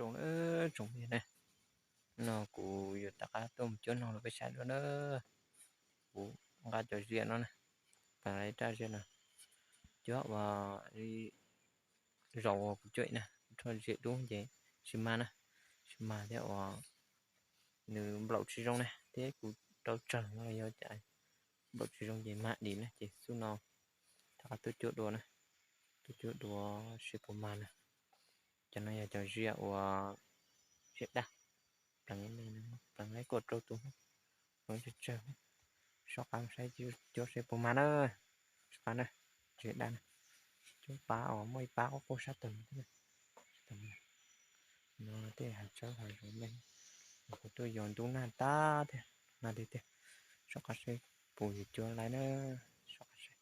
Zoo na, tsoom phooj ywg na, no kuv yuav rov qab tuaj mus cuab noog rau peb saib dua na. Kuv nqa cov ziam no na, pleev ib raj ziam no, cuab ua zaum uas kuv cuab na, kuv rho ziam dub ces tsis mag na, tsis mag thiab uas nws nplaum tsis zoo na, thiab kuv rau tsawg no los yog cas nplaum tsis zoo ces mag dim na, ces xub no rov qab tuaj cuab dua na, tuaj cuab dua seb puas mag na. Cov no yog cov ziam uas ziam daj, pleev, pleev ib kuam rau tus, pleev tsawg tsawg, soj qab saib cuab seb puas mag na, soj qab na, ziam daj na, cuab pab uas muaj ib pab quaj quaj sab tod, sab tod no, tej hav tsawb hav zoov me, kuv tuaj yos ntub nag tag thiab, nag tiag tiag, soj qab seb puas yuav cuab laiv na, soj qab seb.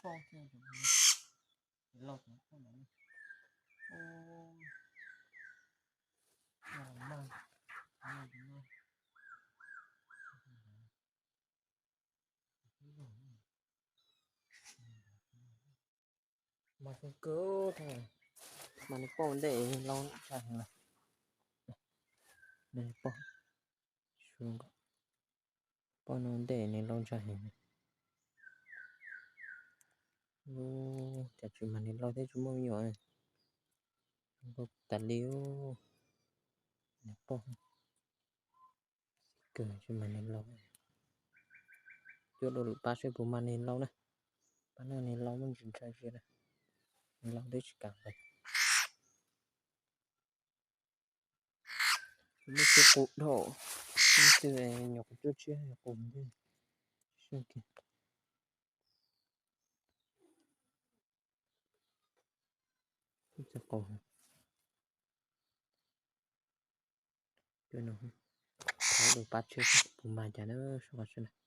Lauj, lauj, mas kawg kawg, mas nws poj ntej lauj tshaj heev lawm. Poj, poj no ntej nws lauj tshaj heev. Cas tsis mas nws lauj thiab tsis muaj me nyuam. Zoo nkauj tas li. Nws poj kawg tsis mas nws lauj. Cuab dua lwm pab seb puas mas nws lauj na. Pab no nws lauj muaj ntsis ntshai zia na. Nws lauj twb tsis kam nqes. Muaj cov qus dhau, muaj cov nyuam qhuav cuab tshiab qus ntag. Cov qus, cov no, thov dua pab tshiab puas mag cas na, soj qhov tshiab na.